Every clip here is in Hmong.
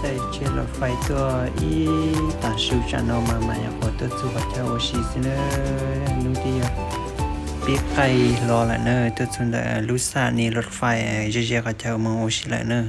Caij tsheb loj fais tuaj ib tag su tsam no mas mas yog qhov tuaj txug qhov chaw ua si xwb na. Hnub twb yog pib qaij hlo lawm na, tuaj txug ntawm lub xab ni loj fais ze ze qhov chaw mus ua si lawm na.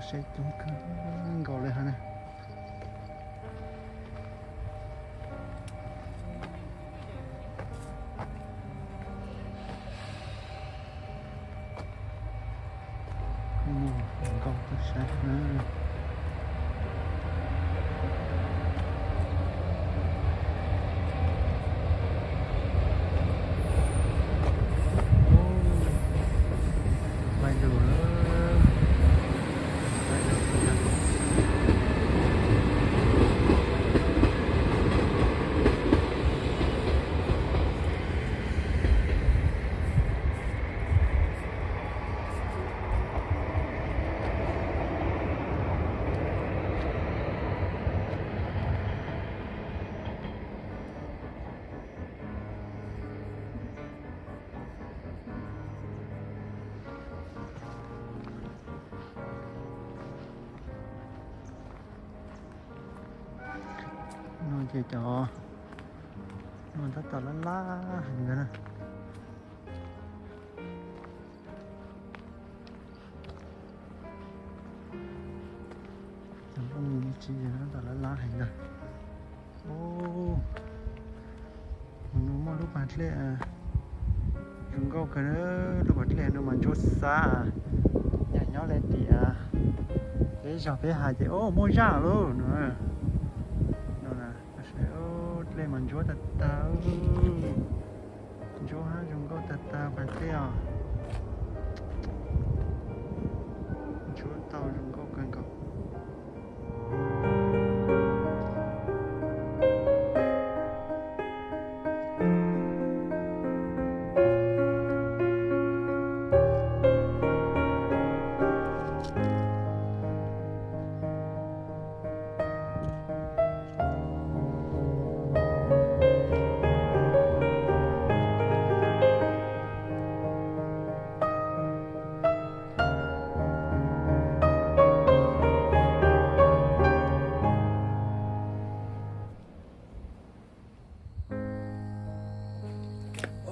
Saib coob kawg nkaus li hov na. Muaj hluas nkauj tuaj saib na. Ub, laij lug lawm, laij lug tiag. No ces cov no tab tom laj laj heev ntawd na. Cov nplooj me ntsis tab tom laj laj heev ntawd. Ub, no muaj lub pas dlej zoo nkauj kawg, lub pas dlej no mas ntsuab xab, yog nyob li tias peb zog peb hais ces ub muaj zaj lawm no. No, dlej mas ntsuab tag tag, ntsuab hab zoo nkauj tag tag pas dlej os. Ntsuab tau zoo nkauj kawg nkaus.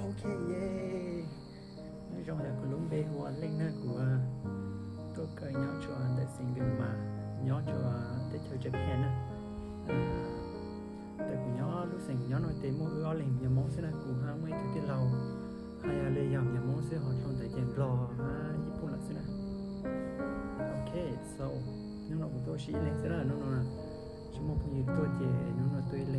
Ok, nyob zoo, kuv lub npe hu ua Leej na, kuv tuaj kaw nyob rua ntawm xeev Npis Mas, nyob rua teb chaws Japan na. Ntawm kuv nyob lub xeev kuv nyob no ces muaj wb ob leeg me nyuam Hmoob xwb na, kuv hab muaj ib tug tij laug, hab yog li yog me nyuam Hmoob xwb, ho dhau ntawd ces Nplog hab Nyij Pooj lawm xwb na. Ok, so hnub no kuv tuaj ua si ib leeg xwb na, hnub no tsis muaj phooj ywg tuaj ces hnub no tuaj ib